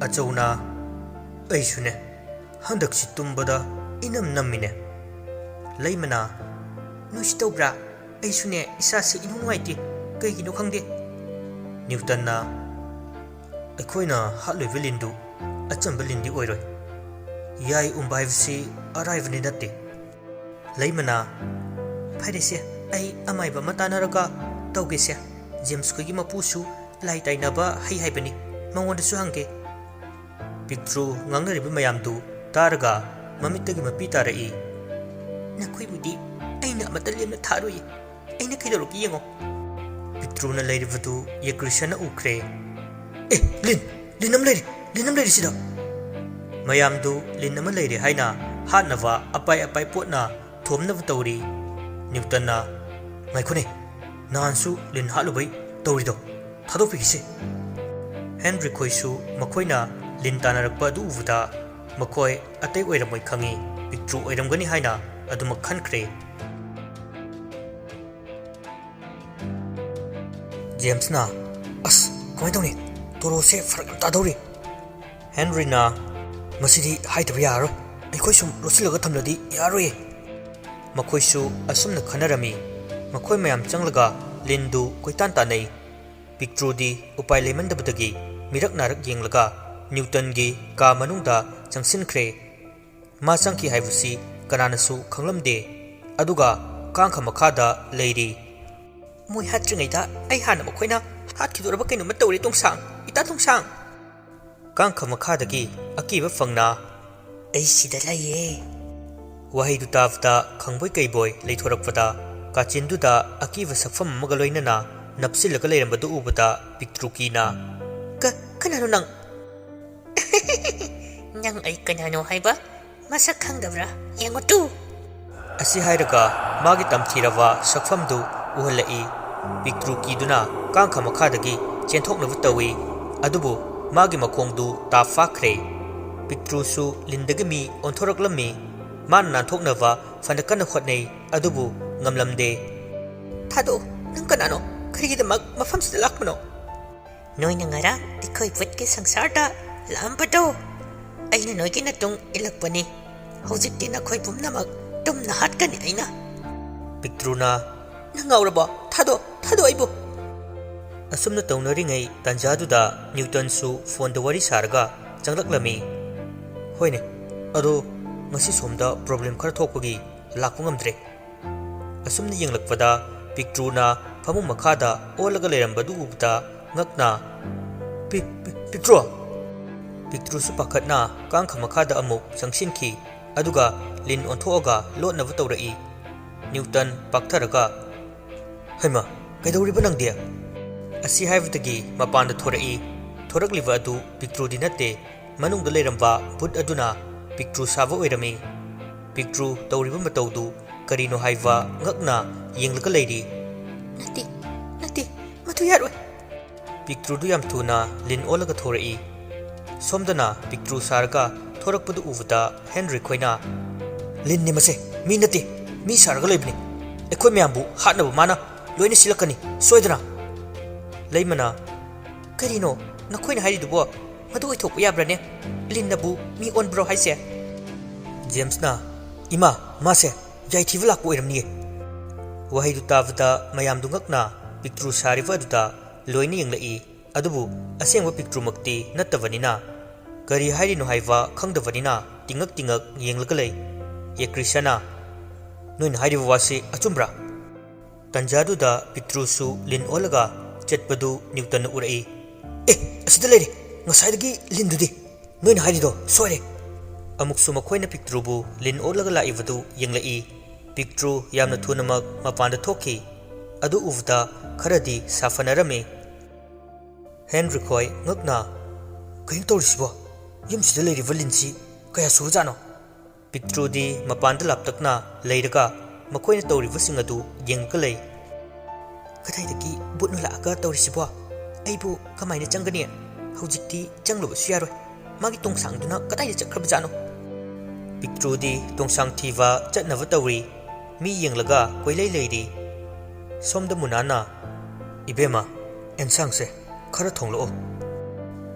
ꯑꯆꯧꯅ, "ꯑꯩꯁꯨꯅꯦ, ꯍꯟꯗꯛꯁꯤ ꯇꯨꯝꯕꯗ ꯏꯅꯝ ꯅꯝꯃꯤꯅꯦ꯫" ꯂꯩꯃꯅ, "ꯅꯣꯏꯁꯨ ꯇꯧꯕ꯭ꯔꯥ? ꯑꯩꯁꯨꯅꯦ, ꯏꯁꯥꯁꯤ ꯏꯅꯨꯡ ꯅꯨꯡꯉꯥꯏꯇꯦ, ꯀꯩꯒꯤꯅꯣ ꯈꯪꯗꯦ꯫" ꯅ꯭ꯌꯨꯇꯟꯅ, "ꯑꯩꯈꯣꯏꯅ ꯍꯥꯠꯂꯨꯏꯕ ꯂꯤꯟꯗꯨ ꯑꯆꯝꯕ ꯂꯤꯟꯗꯤ ꯑꯣꯏꯔꯣꯏ꯫ ꯌꯥꯏ ꯎꯝꯕ ꯍꯥꯏꯕꯁꯤ ꯑꯔꯥꯏꯕꯅꯤ ꯅꯠꯇꯦ꯫" ꯂꯩꯃꯅ, "ꯐꯔꯦꯁꯦ, ꯑꯩ ꯑꯃꯥꯏꯕ ꯑꯃ ꯇꯥꯟꯅꯔꯒ ꯇꯧꯒꯦꯁꯦ꯫ ꯖꯦꯝꯁ ꯈꯣꯏꯒꯤ ꯃꯄꯨꯁꯨ ꯂꯥꯏ ꯇꯥꯏꯅꯕ ꯍꯩ ꯍꯥꯏꯕꯅꯤ, ꯃꯉꯣꯟꯗꯁꯨ ꯍꯪꯒꯦ꯫" ꯄꯤꯛꯇ꯭ꯔꯨ ꯉꯥꯡꯅꯔꯤꯕ ꯃꯌꯥꯝꯗꯨ ꯇꯥꯔꯒ ꯃꯃꯤꯠꯇꯒꯤ ꯃꯄꯤ ꯇꯥꯔꯛꯏ꯫ "ꯅꯈꯣꯏꯕꯨꯗꯤ ꯑꯩꯅ ꯑꯃꯠꯇ ꯂꯦꯝꯅ ꯊꯥꯔꯣꯏꯌꯦ꯫ ꯑꯩꯅ ꯀꯩꯗꯧꯔꯛꯀꯦ ꯌꯦꯡꯉꯣ꯫" ꯄꯤꯛꯇ꯭ꯔꯨꯅ ꯂꯩꯔꯤꯕꯗꯨ ꯌꯦꯀ꯭ꯔꯤꯁꯅ ꯎꯈ꯭ꯔꯦ꯫ "ꯑꯦ, ꯂꯤꯟ! ꯂꯤꯟ ꯑꯃ ꯂꯩꯔꯦ! ꯂꯤꯟ ꯑꯃ ꯂꯩꯔꯦ ꯁꯤꯗ!" ꯃꯌꯥꯝꯗꯨ ꯂꯤꯟ ꯑꯃ ꯂꯩꯔꯦ ꯍꯥꯏꯅ ꯍꯥꯠꯅꯕ ꯑꯄꯥꯏ ꯑꯄꯥꯏ ꯄꯣꯠꯅ ꯊꯣꯝꯅꯕ ꯇꯧꯔꯤ꯫ ꯅ꯭ꯌꯨꯇꯟꯅ, "ꯉꯥꯏꯈꯣꯅꯦ, ꯅꯍꯥꯟꯁꯨ ꯂꯤꯟ ꯍꯥꯠꯂꯨꯕꯩ ꯇꯧꯔꯤꯗꯣ, ꯊꯥꯗꯣꯛꯄꯤꯈꯤꯁꯦ꯫" ꯍꯦꯟꯔꯤ ꯈꯣꯏꯁꯨ ꯃꯈꯣꯏꯅ ꯂꯤꯟ ꯇꯥꯟꯅꯔꯛꯄ ꯑꯗꯨ ꯎꯕꯗ ꯃꯈꯣꯏ ꯑꯇꯩ ꯑꯣꯏꯔꯝꯃꯣꯏ ꯈꯪꯏ, ꯄꯤꯛꯇ꯭ꯔꯨ ꯑꯣꯏꯔꯝꯒꯅꯤ ꯍꯥꯏꯅ ꯑꯗꯨꯃꯛ ꯈꯟꯈ꯭ꯔꯦ꯫ ꯖꯦꯝꯁꯅ, "ꯑꯁ, ꯀꯃꯥꯏꯅ ꯇꯧꯅꯤ? ꯇꯣꯔꯣꯁꯦ ꯐꯔꯛ ꯌꯥꯝ ꯇꯥꯗꯧꯔꯤ꯫" ꯍꯦꯟꯔꯤꯅ, "ꯃꯁꯤꯗꯤ ꯍꯥꯏꯗꯕ ꯌꯥꯔꯔꯣꯏ꯫ ꯑꯩꯈꯣꯏ ꯁꯨꯝ ꯂꯣꯠꯁꯤꯜꯂꯒ ꯊꯝꯂꯗꯤ ꯌꯥꯔꯔꯣꯏꯌꯦ꯫" ꯃꯈꯣꯏꯁꯨ ꯑꯁꯨꯝꯅ ꯈꯟꯅꯔꯝꯃꯤ꯫ ꯃꯈꯣꯏ ꯃꯌꯥꯝ ꯆꯪꯂꯒ ꯂꯤꯟꯗꯨ ꯀꯣꯏꯇꯥꯟ ꯇꯥꯟꯅꯩ꯫ ꯄꯤꯛꯇ꯭ꯔꯨꯗꯤ ꯎꯄꯥꯏ ꯂꯩꯃꯟꯗꯕꯗꯒꯤ ꯃꯤꯔꯛ ꯅꯥꯔꯛ ꯌꯦꯡꯂꯒ ꯅ꯭ꯌꯨꯇꯟꯒꯤ ꯀꯥ ꯃꯅꯨꯡꯗ ꯆꯪꯁꯤꯟꯈ꯭ꯔꯦ꯫ ꯃꯥ ꯆꯪꯈꯤ ꯍꯥꯏꯕꯁꯤ ꯀꯅꯥꯅꯁꯨ ꯈꯪꯂꯝꯗꯦ꯫ ꯑꯗꯨꯒ ꯀꯥꯡꯈ ꯃꯈꯥꯗ ꯂꯩꯔꯤ꯫ "ꯃꯣꯏ ꯍꯥꯠꯇ꯭ꯔꯤꯉꯩꯗ ꯑꯩ ꯍꯥꯟꯅ ꯃꯈꯣꯏꯅ ꯍꯥꯠꯈꯤꯗꯣꯔꯕ ꯀꯩꯅꯣꯝꯃ ꯇꯧꯔꯦ, ꯇꯣꯡꯁꯥꯡ, ꯏꯇꯥ ꯇꯣꯡꯁꯥꯡ!" ꯀꯥꯡꯈ ꯃꯈꯥꯗꯒꯤ ꯑꯀꯤꯕ ꯐꯪꯅ, "ꯑꯩ ꯁꯤꯗ ꯂꯩꯌꯦ!" ꯋꯥꯍꯩꯗꯨ ꯇꯥꯕꯗ ꯈꯪꯕꯣꯏ ꯀꯩꯕꯣꯏ ꯂꯩꯊꯣꯔꯛꯄꯗ, ꯀꯥꯆꯤꯟꯗꯨꯗ ꯑꯀꯤꯕ ꯁꯛꯐꯝ ꯑꯃꯒ ꯂꯣꯏꯅꯅ ꯅꯞꯁꯤꯜꯂꯒ ꯂꯩꯔꯝꯕꯗꯨ ꯎꯕꯗ ꯄꯤꯛꯇ꯭ꯔꯨꯀꯤꯅ, "ꯀ-, ꯀꯅꯥꯅꯣ ꯅꯪ?" "ꯅꯪ ꯑꯩ ꯀꯅꯥꯅꯣ ꯍꯥꯏꯕ ꯃꯁꯛ ꯈꯪꯗꯕ꯭ꯔꯥ? ꯌꯦꯡꯉꯨ ꯇꯨ!" ꯑꯁꯤ ꯍꯥꯏꯔꯒ ꯃꯥꯒꯤ ꯇꯝꯊꯤꯔꯕ ꯁꯛꯐꯝꯗꯨ ꯎꯍꯜꯂꯛꯏ꯫ ꯄꯤꯛꯇ꯭ꯔꯨ ꯀꯤꯗꯨꯅ ꯀꯥꯡꯈ ꯃꯈꯥꯗꯒꯤ ꯆꯦꯟꯊꯣꯛꯅꯕ ꯇꯧꯏ, ꯑꯗꯨꯕꯨ ꯃꯥꯒꯤ ꯃꯈꯣꯡꯗꯨ ꯇꯥ ꯐꯥꯈ꯭ꯔꯦ꯫ ꯄꯤꯛꯇ꯭ꯔꯨꯁꯨ ꯂꯤꯟꯗꯒꯤ ꯃꯤ ꯑꯣꯟꯊꯣꯔꯛꯂꯝꯃꯤ꯫ ꯃꯥꯅ ꯅꯥꯟꯊꯣꯛꯅꯕ ꯐꯅ ꯀꯟꯅ ꯍꯣꯠꯅꯩ, ꯑꯗꯨꯕꯨ ꯉꯝꯂꯝꯗꯦ꯫ "ꯊꯥꯗꯣꯛꯑꯣ, ꯅꯪ ꯀꯅꯥꯅꯣ? ꯀꯔꯤꯒꯤꯗꯃꯛ ꯃꯐꯝꯁꯤꯗ ꯂꯥꯛꯄꯅꯣ?" "ꯅꯣꯏꯅ ꯉꯔꯥꯡ ꯑꯩꯈꯣꯏ ꯚꯨꯠꯀꯤ ꯁꯪꯁꯥꯔꯗ ꯂꯥꯛꯑꯝꯕꯗꯣ, ꯑꯩꯅ ꯅꯣꯏꯒꯤ ꯅꯇꯨꯡ ꯏꯜꯂꯛꯄꯅꯤ꯫ ꯍꯧꯖꯤꯛꯇꯤ ꯅꯈꯣꯏ ꯄꯨꯝꯅꯃꯛ ꯇꯨꯝꯅ ꯍꯥꯠꯀꯅꯤ ꯑꯩꯅ꯫ ꯄꯤꯛꯇ꯭ꯔꯨꯅ, "ꯅꯪ ꯉꯥꯎꯔꯕꯣ? ꯊꯥꯗꯣꯛ, ꯊꯥꯗꯣꯛ ꯑꯩꯕꯨ!" ꯑꯁꯨꯝꯅ ꯇꯧꯅꯔꯤꯉꯩ ꯇꯥꯟꯖꯥꯗꯨꯗ ꯅ꯭ꯌꯨꯇꯟꯁꯨ ꯐꯣꯟꯗ ꯋꯥꯔꯤ ꯁꯥꯔꯒ ꯆꯪꯂꯛꯂꯝꯃꯤ꯫ "ꯍꯣꯏꯅꯦ, ꯑꯗꯣ ꯉꯁꯤ ꯁꯣꯝꯗ ꯄ꯭ꯔꯣꯕ꯭ꯂꯦꯝ ꯈꯔ ꯊꯣꯛꯄꯒꯤ ꯂꯥꯛꯄ ꯉꯝꯗ꯭ꯔꯦ꯫" ꯑꯁꯨꯝꯅ ꯌꯦꯡꯂꯛꯄꯗ ꯄꯤꯛꯇ꯭ꯔꯨꯅ ꯐꯃꯨꯡ ꯃꯈꯥꯗ ꯑꯣꯜꯂꯒ ꯂꯩꯔꯝꯕꯗꯨ ꯎꯕꯗ ꯉꯛꯅ, "ꯄꯤ-, ꯄꯤ-, ꯄꯤꯛꯇ꯭ꯔꯨ!" ꯄꯤꯛꯇ꯭ꯔꯨꯁꯨ ꯄꯥꯈꯠꯅ ꯀꯥꯡꯈ ꯃꯈꯥꯗ ꯑꯃꯨꯛ ꯆꯪꯁꯤꯟꯈꯤ꯫ ꯑꯗꯨꯒ ꯂꯤꯟ ꯑꯣꯟꯊꯣꯛꯑꯒ ꯂꯣꯠꯅꯕ ꯇꯧꯔꯛꯏ꯫ ꯅ꯭ꯌꯨꯇꯟ ꯄꯥꯛꯊꯔꯒ, "ꯍꯩꯃꯥ, ꯀꯩꯗꯧꯔꯤꯕ ꯅꯪꯗꯤ?" ꯑꯁꯤ ꯍꯥꯏꯕꯗꯒꯤ ꯃꯄꯥꯟꯗ ꯊꯣꯔꯛꯏ꯫ ꯊꯣꯔꯛꯂꯤꯕ ꯑꯗꯨ ꯄꯤꯛꯇ꯭ꯔꯨꯗꯤ ꯅꯠꯇꯦ꯫ ꯃꯅꯨꯡꯗ ꯂꯩꯔꯝꯕ ꯚꯨꯠ ꯑꯗꯨꯅ ꯄꯤꯛꯇ꯭ꯔꯨ ꯁꯥꯕ ꯑꯣꯏꯔꯝꯃꯤ꯫ ꯄꯤꯛꯇ꯭ꯔꯨ ꯇꯧꯔꯤꯕ ꯃꯇꯧꯗꯨ ꯀꯔꯤꯅꯣ ꯍꯥꯏꯕ ꯉꯛꯅ ꯌꯦꯡꯂꯒ ꯂꯩꯔꯤ꯫ "ꯅꯠꯇꯦ, ꯅꯠꯇꯦ, ꯃꯗꯨ ꯌꯥꯔꯣꯏ!" ꯄꯤꯛꯇ꯭ꯔꯨꯗꯨ ꯌꯥꯝ ꯊꯨꯅ ꯂꯤꯟ ꯑꯣꯜꯂꯒ ꯊꯣꯔꯛꯏ꯫ ꯁꯣꯝꯗꯅ ꯄꯤꯛꯇ꯭ꯔꯨ ꯁꯥꯔꯒ ꯊꯣꯔꯛꯄꯗꯨ ꯎꯕꯗ ꯍꯦꯟꯔꯤ ꯈꯣꯏꯅ, "ꯂꯤꯟꯅꯤ ꯃꯁꯦ, ꯃꯤ ꯅꯠꯇꯦ, ꯃꯤ ꯁꯥꯔꯒ ꯂꯩꯕꯅꯤ꯫ ꯑꯩꯈꯣꯏ ꯃꯌꯥꯝꯕꯨ ꯍꯥꯠꯅꯕ ꯃꯥꯅ ꯂꯣꯏꯅ ꯁꯤꯜꯂꯛꯀꯅꯤ, ꯁꯣꯏꯗꯅ!" ꯂꯩꯃꯅ, "ꯀꯔꯤꯅꯣ ꯅꯈꯣꯏꯅ ꯍꯥꯏꯔꯤꯗꯨꯕꯣ? ꯃꯗꯨ ꯑꯣꯏꯊꯣꯛꯄ ꯌꯥꯕ꯭ꯔꯅꯦ? ꯂꯤꯟꯅꯕꯨ ꯃꯤ ꯑꯣꯟꯕ꯭ꯔꯣ ꯍꯥꯏꯁꯦ?" ꯖꯦꯝꯁꯅ, "ꯏꯃꯥ, ꯃꯥꯁꯦ ꯌꯥꯏꯊꯤꯕ ꯂꯥꯛꯄ ꯑꯣꯏꯔꯝꯅꯤꯌꯦ!" ꯋꯥꯍꯩꯗꯨ ꯇꯥꯕꯗ ꯃꯌꯥꯝꯗꯨ ꯉꯛꯅ ꯄꯤꯛꯇ꯭ꯔꯨ ꯁꯥꯔꯤꯕ ꯑꯗꯨꯗ ꯂꯣꯏꯅ ꯌꯦꯡꯂꯛꯏ꯫ ꯑꯗꯨꯕꯨ ꯑꯁꯦꯡꯕ ꯄꯤꯛꯇ꯭ꯔꯨꯃꯛꯇꯤ ꯅꯠꯇꯕꯅꯤꯅ, ꯀꯔꯤ ꯍꯥꯏꯔꯤꯅꯣ ꯍꯥꯏꯕ ꯈꯪꯗꯕꯅꯤꯅ ꯇꯤꯡꯉꯛ ꯇꯤꯡꯉꯛ ꯌꯦꯡꯂꯒ ꯂꯩ꯫ ꯌꯦꯀ꯭ꯔꯤꯁꯅ, "ꯅꯣꯏꯅ ꯍꯥꯏꯔꯤꯕ ꯋꯥꯁꯤ ꯑꯆꯨꯝꯕ꯭ꯔꯥ?" ꯇꯟꯖꯥꯗꯨꯗ ꯄꯤꯛꯇ꯭ꯔꯨꯁꯨ ꯂꯤꯟ ꯑꯣꯜꯂꯒ ꯆꯠꯄꯗꯨ ꯅ꯭ꯌꯨꯇꯟꯅ ꯎꯔꯛꯏ꯫ "ꯑꯦ, ꯑꯁꯤꯗ ꯂꯩꯔꯦ! ꯉꯁꯥꯏꯗꯒꯤ ꯂꯤꯟꯗꯨꯗꯤ! ꯅꯣꯏꯅ ꯍꯥꯏꯔꯤꯗꯣ ꯁꯣꯏꯔꯦ!" ꯑꯃꯨꯛꯁꯨ ꯃꯈꯣꯏꯅ ꯄꯤꯛꯇ꯭ꯔꯨꯕꯨ ꯂꯤꯟ ꯑꯣꯜꯂꯒ ꯂꯥꯛꯏꯕꯗꯨ ꯌꯦꯡꯂꯛꯏ꯫ ꯄꯤꯛꯇ꯭ꯔꯨ ꯌꯥꯝꯅ ꯊꯨꯅꯃꯛ ꯃꯄꯥꯟꯗ ꯊꯣꯛꯈꯤ꯫ ꯑꯗꯨ ꯎꯕꯗ ꯈꯔꯗꯤ ꯁꯥꯐꯅꯔꯝꯃꯤ꯫ ꯍꯦꯟꯔꯤꯛ ꯍꯣꯏ ꯉꯛꯅ, "ꯀꯩꯅꯣ ꯇꯧꯔꯤꯁꯤꯕꯣ? ꯌꯨꯝꯁꯤꯗ ꯂꯩꯔꯤꯕ ꯂꯤꯟꯁꯤ ꯀꯌꯥ ꯁꯨꯕꯖꯥꯠꯅꯣ?" ꯄꯤꯛꯇ꯭ꯔꯨꯗꯤ ꯃꯄꯥꯟꯗ ꯂꯥꯞꯇꯛꯅ ꯂꯩꯔꯒ ꯃꯈꯣꯏꯅ ꯇꯧꯔꯤꯕꯁꯤꯡ ꯑꯗꯨ ꯌꯦꯡꯂꯒ ꯂꯩ꯫ "ꯀꯗꯥꯏꯗꯒꯤ ꯚꯨꯠꯅꯣ ꯂꯥꯛꯑꯒ ꯇꯧꯔꯤꯁꯤꯕꯣ? ꯑꯩꯕꯨ ꯀꯃꯥꯏꯅ ꯆꯪꯒꯅꯤ? ꯍꯧꯖꯤꯛꯇꯤ ꯆꯪꯂꯨꯕꯁꯨ ꯌꯥꯔꯣꯏ꯫ ꯃꯥꯒꯤ ꯇꯣꯡꯁꯥꯡꯗꯨꯅ ꯀꯗꯥꯏꯗ ꯆꯠꯈ꯭ꯔꯕꯖꯥꯠꯅꯣ?" ꯄꯤꯛꯇ꯭ꯔꯨꯗꯤ ꯇꯣꯡꯁꯥꯡ ꯊꯤꯕ ꯆꯠꯅꯕ ꯇꯧꯔꯤ꯫ ꯃꯤ ꯌꯦꯡꯂꯒ ꯀꯣꯏꯂꯩ ꯂꯩꯔꯤ꯫ ꯁꯣꯝꯗ ꯃꯨꯅꯥꯅ, "ꯏꯕꯦꯝꯃ, ꯑꯦꯟꯁꯥꯡꯁꯦ ꯈꯔ ꯊꯣꯡꯂꯛꯑꯣ꯫"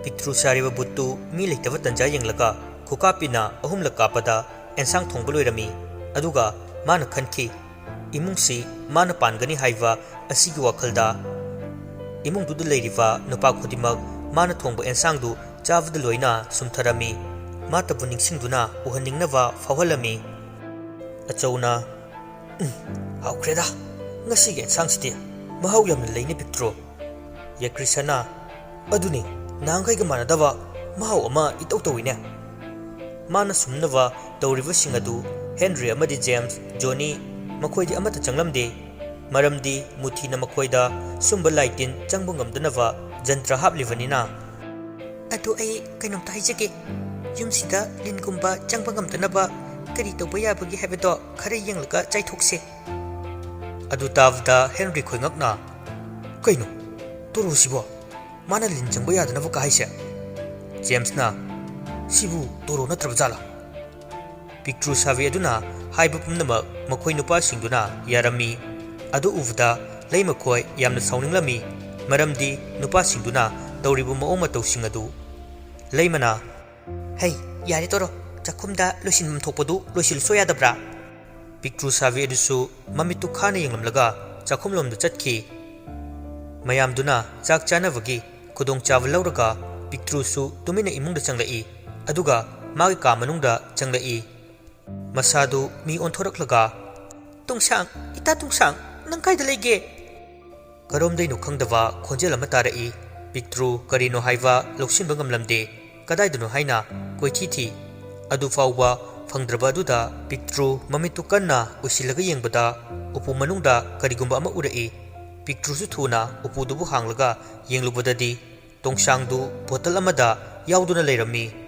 ꯄꯤꯛꯇ꯭ꯔꯨ ꯁꯥꯔꯤꯕ ꯕꯨꯠꯇꯨ ꯃꯤ ꯂꯩꯇꯕ ꯇꯟꯖꯥ ꯌꯦꯡꯂꯒ ꯈꯨꯀꯥꯞꯄꯤꯅ ꯑꯍꯨꯝꯂꯛ ꯀꯥꯞꯄꯗ ꯑꯦꯟꯁꯥꯡ ꯊꯣꯡꯕ ꯂꯣꯏꯔꯝꯃꯤ꯫ ꯑꯗꯨꯒ ꯃꯥꯅ ꯈꯟꯈꯤ, ꯏꯃꯨꯡꯁꯤ ꯃꯥꯅ ꯄꯥꯟꯒꯅꯤ ꯍꯥꯏꯕ ꯑꯁꯤꯒꯤ ꯋꯥꯈꯜꯗ ꯏꯃꯨꯡꯗꯨꯗ ꯂꯩꯔꯤꯕ ꯅꯨꯄꯥ ꯈꯨꯗꯤꯡꯃꯛ ꯃꯥꯅ ꯊꯣꯡꯕ ꯑꯦꯟꯁꯥꯡꯗꯨ ꯆꯥꯕꯗ ꯂꯣꯏꯅ ꯁꯨꯝꯊꯔꯝꯃꯤ꯫ ꯃꯥꯇꯕꯨ ꯅꯤꯡꯁꯤꯡꯗꯨꯅ ꯎꯍꯟꯅꯤꯡꯅꯕ ꯐꯥꯎꯍꯜꯂꯝꯃꯤ꯫ ꯑꯆꯧꯅ, "ꯎꯝ, ꯍꯥꯎꯈ꯭ꯔꯦꯗ꯫ ꯉꯁꯤꯒꯤ ꯑꯦꯟꯁꯥꯡꯁꯤꯗꯤ ꯃꯍꯥꯎ ꯌꯥꯝꯅ ꯂꯩꯅꯦ ꯄꯤꯛꯇ꯭ꯔꯨ꯫" ꯌꯥꯏꯀ꯭ꯔꯤꯁꯅ, "ꯑꯗꯨꯅꯤ, ꯅꯍꯥꯟꯈꯩꯒ ꯃꯥꯟꯅꯗꯕ ꯃꯍꯥꯎ ꯑꯃ ꯏꯇꯧ ꯇꯧꯏꯅꯦ꯫" ꯃꯥꯅ ꯁꯨꯝꯅꯕ ꯇꯧꯔꯤꯕꯁꯤꯡ ꯑꯗꯨ ꯍꯦꯟꯔꯤ ꯑꯃꯗꯤ ꯖꯦꯝꯁ, ꯖꯣꯅꯤ, ꯃꯈꯣꯏꯗꯤ ꯑꯃꯠꯇ ꯆꯪꯂꯝꯗꯦ꯫ ꯃꯔꯝꯗꯤ ꯃꯨꯊꯤꯅ ꯃꯈꯣꯏꯗ ꯁꯨꯝꯕ ꯂꯥꯏꯇꯤꯟ ꯆꯪꯕ ꯉꯝꯗꯅꯕ ꯖꯟꯇ꯭ꯔ ꯍꯥꯞꯂꯤꯕꯅꯤꯅ꯫ "ꯑꯗꯨ ꯑꯩ ꯀꯩꯅꯣꯝꯇ ꯍꯥꯏꯖꯒꯦ꯫ ꯌꯨꯝꯁꯤꯗ ꯂꯤꯟꯒꯨꯝꯕ ꯆꯪꯕ ꯉꯝꯗꯅꯕ ꯀꯔꯤ ꯇꯧꯕ ꯌꯥꯕꯒꯦ ꯍꯥꯏꯕꯗꯣ ꯈꯔ ꯌꯦꯡꯂꯒ ꯆꯥꯏꯊꯣꯛꯁꯦ꯫" ꯑꯗꯨ ꯇꯥꯕꯗ ꯍꯦꯟꯔꯤ ꯈꯣꯏꯉꯛꯅ, "ꯀꯩꯅꯣ, ꯇꯣꯔꯣꯁꯤꯕꯣ? ꯃꯥꯅ ꯂꯤꯟ ꯆꯪꯕ ꯌꯥꯗꯅꯕ ꯀꯥ ꯍꯥꯏꯁꯦ?" ꯖꯦꯝꯁꯅ, "ꯁꯤꯕꯨ ꯇꯣꯔꯣ ꯅꯠꯇ꯭ꯔꯕ ꯖꯥꯠꯂꯥ?" ꯄꯤꯛꯇ꯭ꯔꯨ ꯁꯥꯕꯤ ꯑꯗꯨꯅ ꯍꯥꯏꯕ ꯄꯨꯝꯅꯃꯛ ꯃꯈꯣꯏ ꯅꯨꯄꯥꯁꯤꯡꯗꯨꯅ ꯌꯥꯔꯝꯃꯤ꯫ ꯑꯗꯨ ꯎꯕꯗ ꯂꯩꯃꯈꯣꯏ ꯌꯥꯝꯅ ꯁꯥꯎꯅꯤꯡꯂꯝꯃꯤ, ꯃꯔꯝꯗꯤ ꯅꯨꯄꯥꯁꯤꯡꯗꯨꯅ ꯇꯧꯔꯤꯕ ꯃꯑꯣꯡ ꯃꯇꯧꯁꯤꯡ ꯑꯗꯨ꯫ ꯂꯩꯃꯅ, "ꯍꯩ, ꯌꯥꯔꯦ ꯇꯣꯔꯣ, ꯆꯥꯛꯈꯨꯝꯗ ꯂꯣꯏꯁꯤꯟꯐꯝ ꯊꯣꯛꯄꯗꯨ ꯂꯣꯏꯁꯤꯜꯂꯨꯁꯣ ꯌꯥꯗꯕ꯭ꯔꯥ?" ꯄꯤꯛꯇ꯭ꯔꯨ ꯁꯥꯕꯤ ꯑꯗꯨꯁꯨ ꯃꯃꯤꯠꯇꯨ ꯈꯥꯅ ꯌꯦꯡꯂꯝꯂꯒ ꯆꯥꯛꯈꯨꯝꯂꯣꯝꯗ ꯆꯠꯈꯤ꯫ ꯃꯌꯥꯝꯗꯨꯅ ꯆꯥꯛ ꯆꯥꯅꯕꯒꯤ ꯈꯨꯗꯣꯡꯆꯥꯕ ꯂꯧꯔꯒ ꯄꯤꯛꯇ꯭ꯔꯨꯁꯨ ꯇꯨꯃꯤꯟꯅ ꯏꯃꯨꯡꯗ ꯆꯪꯂꯛꯏ꯫ ꯑꯗꯨꯒ ꯃꯥꯒꯤ ꯀꯥ ꯃꯅꯨꯡꯗ ꯆꯪꯂꯛꯏ꯫ ꯃꯁꯥꯗꯨ ꯃꯤ ꯑꯣꯟꯊꯣꯔꯛꯂꯒ, "ꯇꯣꯡꯁꯥꯡ, ꯏꯇꯥ ꯇꯣꯡꯁꯥꯡ, ꯅꯪ ꯀꯥꯏꯗ ꯂꯩꯒꯦ?" ꯀꯔꯣꯝꯗꯩꯅꯣ ꯈꯪꯗꯕ ꯈꯣꯟꯖꯦꯜ ꯑꯃ ꯇꯥꯔꯛꯏ꯫ ꯄꯤꯛꯇ꯭ꯔꯨ ꯀꯔꯤꯅꯣ ꯍꯥꯏꯕ ꯂꯧꯁꯤꯟꯕ ꯉꯝꯂꯝꯗꯦ꯫ ꯀꯗꯥꯏꯗꯅꯣ ꯍꯥꯏꯅ ꯀꯣꯏꯊꯤ ꯊꯤ꯫ ꯑꯗꯨ ꯐꯥꯎꯕ ꯐꯪꯗ꯭ꯔꯕ ꯑꯗꯨꯗ ꯄꯤꯛꯇ꯭ꯔꯨ ꯃꯃꯤꯠꯇꯨ ꯀꯟꯅ ꯎꯏꯁꯤꯜꯂꯒ ꯌꯦꯡꯕꯗ ꯎꯄꯨ ꯃꯅꯨꯡꯗ ꯀꯔꯤꯒꯨꯝꯕ ꯑꯃ ꯎꯔꯛꯏ꯫ ꯄꯤꯛꯇ꯭ꯔꯨꯁꯨ ꯊꯨꯅ ꯎꯄꯨꯗꯨꯕꯨ ꯍꯥꯡꯂꯒ ꯌꯦꯡꯂꯨꯕꯗꯗꯤ ꯇꯣꯡꯁꯥꯡꯗꯨ ꯕꯣꯇꯜ ꯑꯃꯗ ꯌꯥꯎꯗꯨꯅ ꯂꯩꯔꯝꯃꯤ꯫